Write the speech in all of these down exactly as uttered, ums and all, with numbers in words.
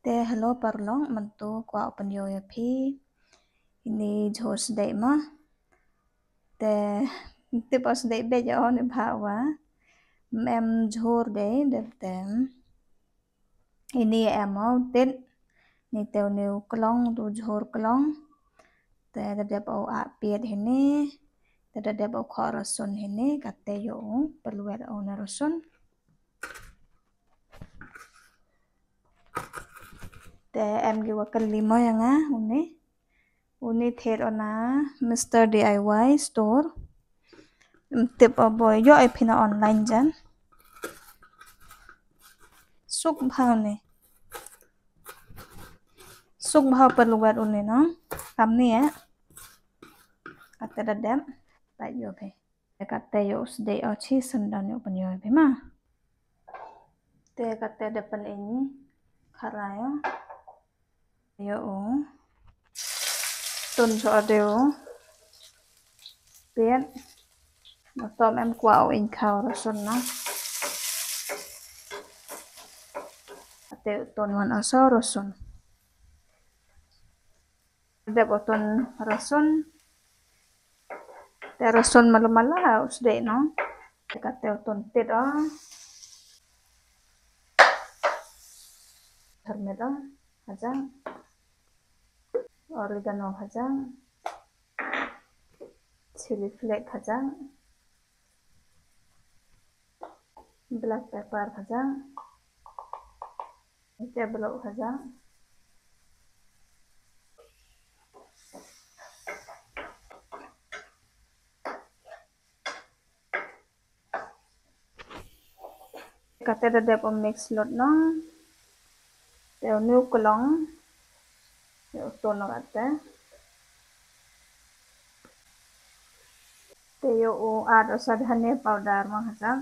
Te hello paralok, mynta kwah u pynïoh ïa phi ine i jhur sdei ma. Te tip o sdei beit ïa o ne bha wa. Em jhur dei dep tem. Ine em o tit. Ni te une u klong, tu jhur klong. Te da dep o a piet hini. Te da dep o kho rasun hini, kate ïoh u pyrwet o na rasun. Te em ki wa kali mo ïa nga, une. Une thied o na Mister D I Y Store. Em tip o boi, ïoh ai phi na online jan. Suk bha une. Suk bha pyrwet une no. Kam ni eh. Kate da dep. Ba ïoh phi. Te kate ïoh sdei o chi sendon ïoh pynïoh phi ma. Te kate da pyn-ing kharai o. Ïoh u. Tun cho deu. Piet. Matom em kwah u ing khaw rasun na. Kate u tun wan o so rasun. Dep o tun rasun. Te rasun malu mala u sdei no. Te kate o tun tit o. Tyrmit o. Hajang. Oregano hajang. Chili flake hajang. Black pepper hajang. Te blo hajang. Kate da dep o mix lut no. Te u nu klong. Te u tun o kate. Te ïoh u add o sa dhania powder ma hajang.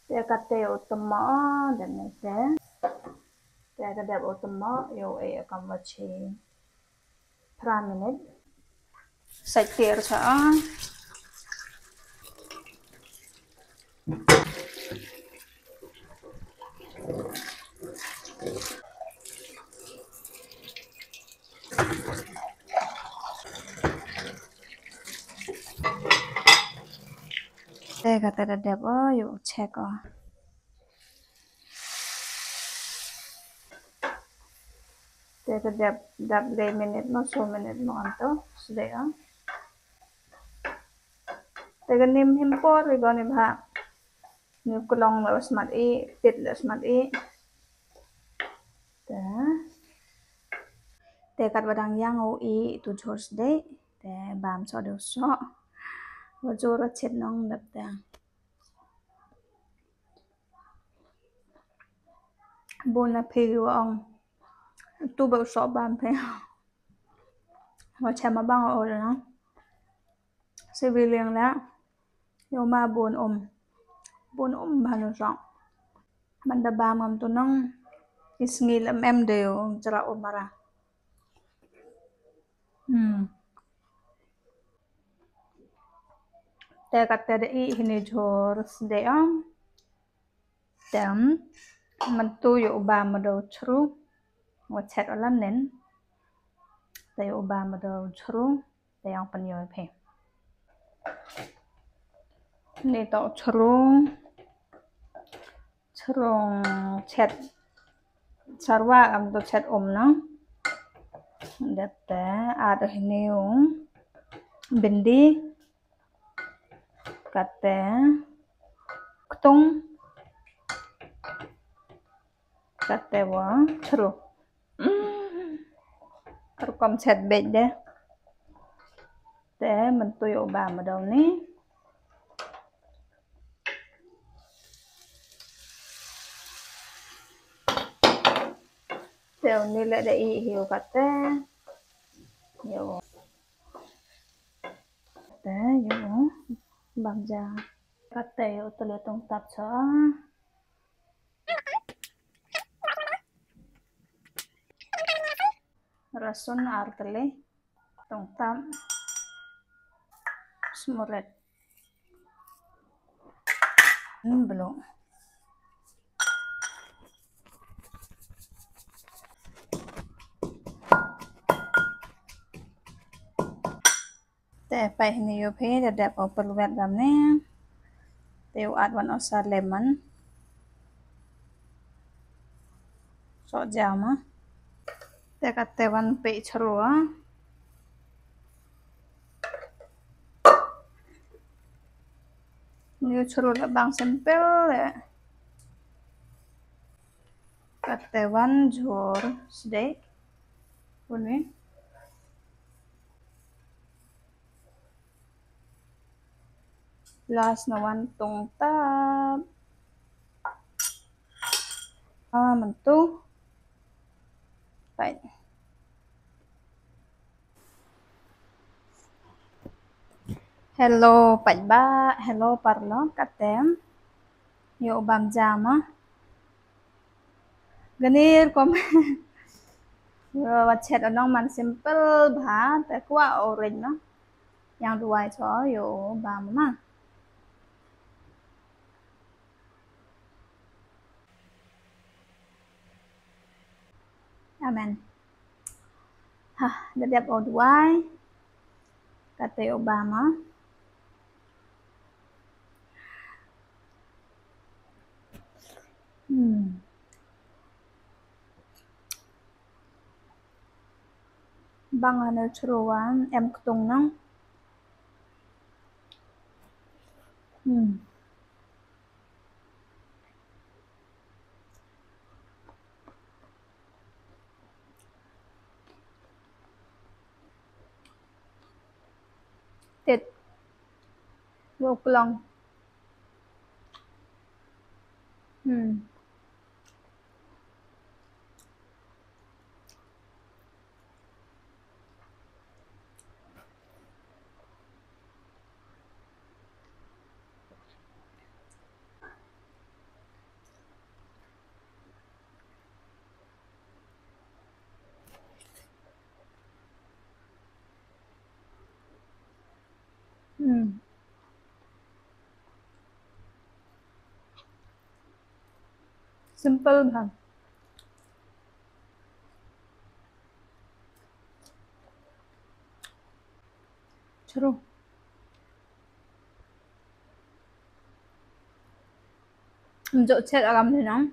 Te kate ïoh u tymmo o, dep ne te. Te ka dep u tymmo, ïoh u ei kam wa chi. Phra minit. Sait tiar sa o. Te kate da dep o, ïoh u check o. Te ka dep dap le minit mo, so minit mo anto sdei o. Te ka nim him por ri goni bha. Ni klong le smat i, tit le smat i. Te. Te kat wa dang ïang u i tu jhur sdei. Te bam so deu so. Wa jhur chet nong dap te. Bun na phi wa ong. Tu ba u so bam phi. Wa chem ma bang o na. Siwi liang la. Yo ma bun um. Bun um ba nu so. Man da bam ngam tu nong. Is ngi lem em de yo jra um mara. Hmm. Te kate da i hini jhur sdei o. Te mynta ïoh u bam ma dau chru. Wa chet o lanen. Te ïoh u bam ma dau chru. Te ïang pynïoh phi. Ni to chru. Chru chet. Sarwa am to chet um no. Dep te add hini u bindi. Kate ktung. Kate wa chru. Rukom chet beit de. Te mynta ïoh u bam ma dau ni. Te uni le da i hiu kate. Ïoh. Te ïoh bam ja. Kate ïoh tele tong tap cha. Rasun ar tele tong tap. Smuret. Hmm, bluh. Te peit hangne ïoh phi da dep u pyrwet bam ne. Te u add wan u sa lemon. Soh jaw ma. Te kata wan peit chru. Ïoh chru la bang simple eh. Kata wan jhur sdek. Puni. Last na wan tong tap. Ah, mantu. Peit. Hello, paidbah. Hello, paralok. Katem. Ïoh bam jam ah. Ganir kom. Ïoh wa chet onong man simple bha. Te kwah orange no. Yang duwai cho ïoh bam ma. Amen. Hah, da dep u duwai. Kata u bam ah. Hmm. Bang ane chru wan em ktung nang. Hmm. Tet. Wo klong. Hmm. Hmm. Simple bha. Chru. Njo chet agam ni nang.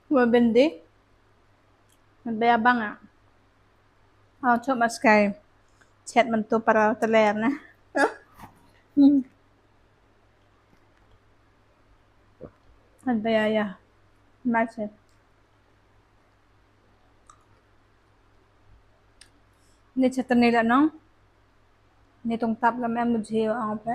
Wa bindi. Bea bang ah. Oh, chop maskai. Chet mantu para teler na. Hmm. Ada ya ya. Macet. Ni chutney la nong. Ni tong tap la mem mujhe ang pe.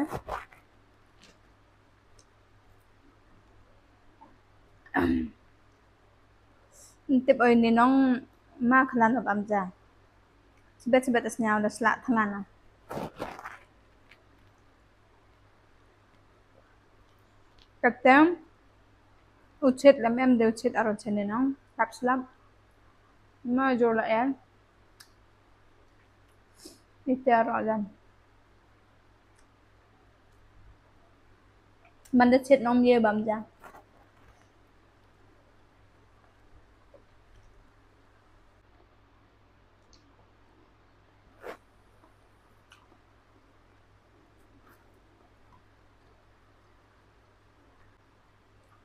Ntip oi ni nong ma khlan ap amja. Sibet sibet as nyaw da slak thangan. Katem u chet lam em de u chet aro chene nong tap slap. Ma jor la er. Ite aro lam. Manda chet nong ye bam ja.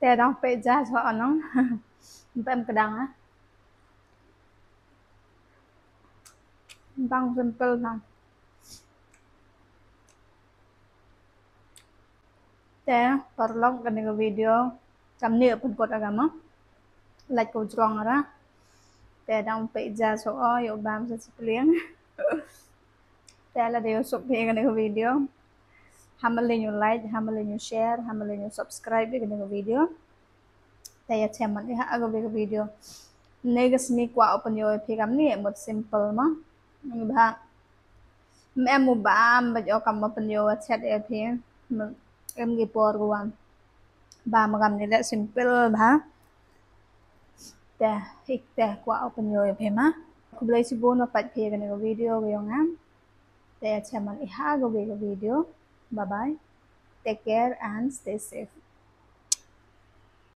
Te dang peit ja so anong. Pem kedang ah. Bang simple bang. Te paralok kane ka video kam ne pun kot agama. Like ko jrong ara. Te dang peit ja so o yo bam sa sipling. Te la de yo sop phi kane ka video. Hamle ñu like, hamle ñu share, hamle ñu subscribe kane ka video. Te ya cheman iha aga big video. Ne ga smi kwah open yo phi kam ni mut simple ma. Ba. Em u bam ba jo kam open yo chat e phi. Em gi por gwan. Ba ma kam ni le simple ba. Te ik te kwah open yo phi ma. Khublei chibun wa pat phi kane ka video ga yong am. Te ya cheman iha aga big video. Bye bye. Take care and stay safe.